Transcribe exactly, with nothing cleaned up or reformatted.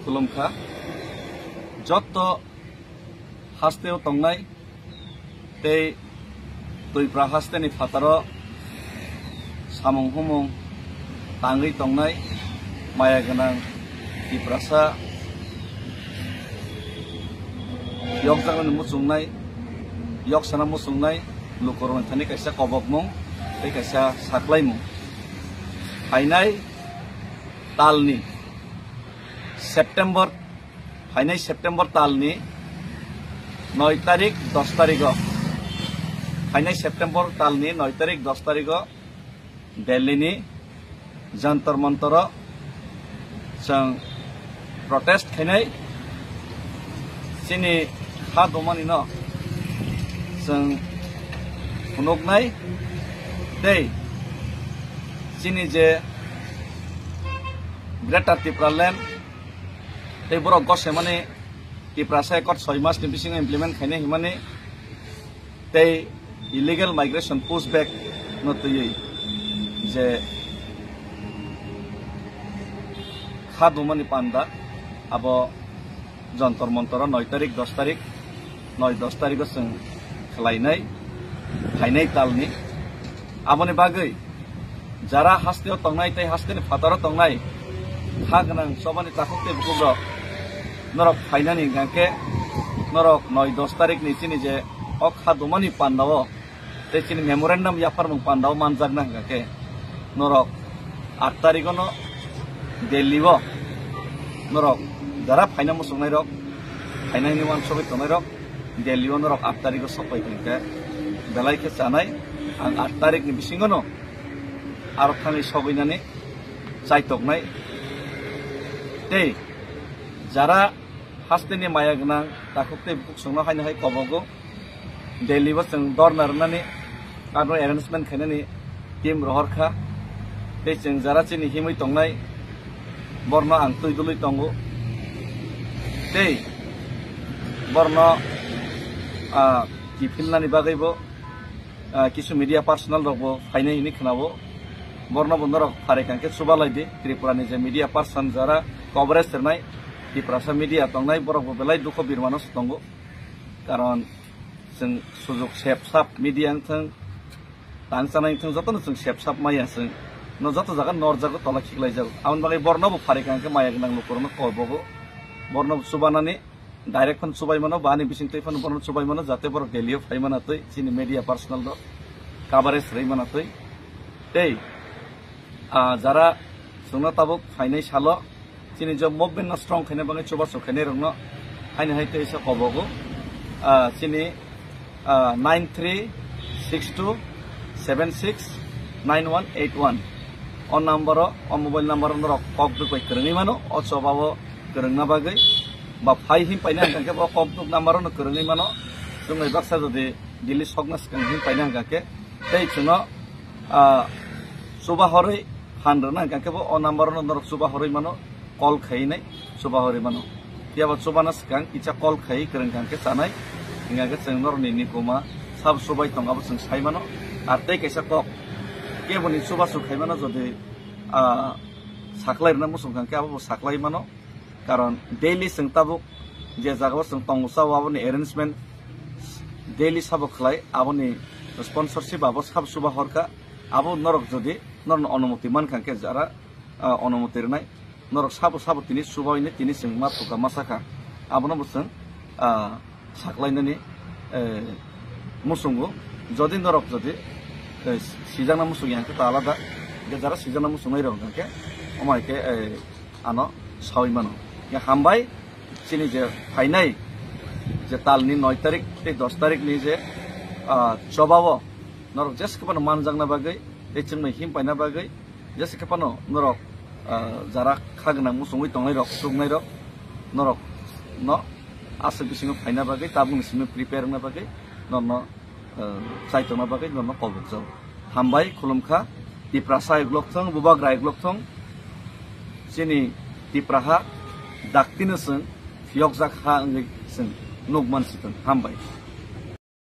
Khulumkha. Jotto hasteo tongnai tei Twipra hasteni phataro samung humung tangwi tongnai maya gwnang Tiprasa yokjaknani muchungnai, yoksana muchungnai lukurokni thani kaisa kobokmung tei kaisa saklaimung. Phainai talni September, phainai September talni noi tarik, dos tarigo, phainai September talni noi tarik, dos tarigo Delhi ni Jantar Mantaro chwng protest khainai, chini kha dumani no chwng phunuknai tei chini je Greater Tipraland tei borok gosemani Tiprasa Accord soi mas ni bisingo implement khainai himani tei illegal migration pushback no twiwi je kha dumani panda abo Jantar Mantaro noi tarik, dos tarik, noi dos tarigo chwng khlainai, phainai talni. Aboni bagwi jara hasteo tongnai tei hasteni phataro tongnai kha gwnang chobani takhuk tei bukukrok norok phainani hwnkhe norok noi dos tarikni chini je o kha dumani pandao tei chini memorandum yapharmung pandao manjakna hwnkhe norok aat tarigono Delhi o norok jara phaina muchungnairok, phainani uansugwi tongnairok Delhi o norok aat tarigo sokpai hwnkhe belai khe chanai. Ang aat tarikni bisingono aro thangwi sogwinani chaitoknai. Tei jara hasteni maya gwnang takhuk tei bukhuk chwngno haino hai kobogo Delhi bo chwng dorna rwnani aro arrangement khainani team rohor kha. Tei chwng jara chini himwi tongnai borno ang twi dului tongo. Tei borno, ah, kiphilnani bagwi bo ah, kisu media personal rok bo phainai hini khwnao. Borno bo norok pharikha khe chubalai di. Tripura ni je media person jara coverage rwnai, Tiprasa media tongnai, borok bo belai dukho birmano se tongo. Karon chwng sujuk sep sap media wngthang, tang chanai wngthang, jotono chwng sep sap maya chwng. No joto jaga norjago, tola khiklaijago. Aboni bagwi borno bo pharikha khe maya gwnang lukurokno kobogo. Borno bo chubanani direct phano chubai mano, ba ani bising twi phano borno chubai mano, jate borok Delhi o phai mana twi, chini media personal rok coverage rwi mana twi. Tei, ah, jara chwngno tabuk phainai salo, chini je movement no strong khaina bagwi chubachu khainai rokno haino hai tei sa kobogo, ah, chini ah, nine three six two seven six nine one eight one. O number o, o mobile number o norok kok duk bai kwrwngwi mano, o choba o kwrwngna bagwi. Ba phai him paina hwnkhe bo kok duk number o no kwrwngwi mano. Chwng bai baksa jodi Delhi sokna swkang him paina hwnkhe tei chwngno, ah, chuba horwi phan rwna hwnkhe bo o number o no norok chuba horwi mano. Call khainai chuba horwi mano. Phiya ba chubana swkang kisa call khai kwrwng kha khe chanai, hingkha khe chwng norokni nikuma sabo chubai tong abo chwng sai mano. Ar tei kaisa kok keboni chubachu khai mano, jodi, ah, saklai rwna muchung kha khe abo bo saklai mano. Karon daily chwng tabuk je jaga o chwng tongo chao aboni arrangement daily sabo khlai, aboni sponsorship abo sabo chuba horkha. Abo norok jodi norokni onumoti mankha khe jara ah, onumoti rwnai. Norok sabo sabo tini chubawi ni tini chwng ma thukha ma sakha. Abono bo chwng, ah, saklainani, eh, muchungo. Jodi norok jodi, eh, sijakna muchung yang khe ta alada. Je jara sijakna muchungnai rok hwnkhe omo hai khe, eh, ano sawi mano. Ya hambai chini je phainai je talni noi tarik tei dos tarik ni je, ah, chobao norok jesa khe phano manjakna bagwi tei chwngno him paina bagwi jesa khe phano norok, ah, jara kha gwnang muchungwi tongnai rok, chuknai rok norok no aswk bisingo phaina bagwi tabukni simi prepare wngna bagwi norno, ah, chaitokna bagwi norno kobokjago. Hambai khulumkha Tiprasa uklok thung, Bubagra uklok thung, chini Tipraha daktino chwng phiyokjak ha wngwi chwng nukman si thung. Hambai.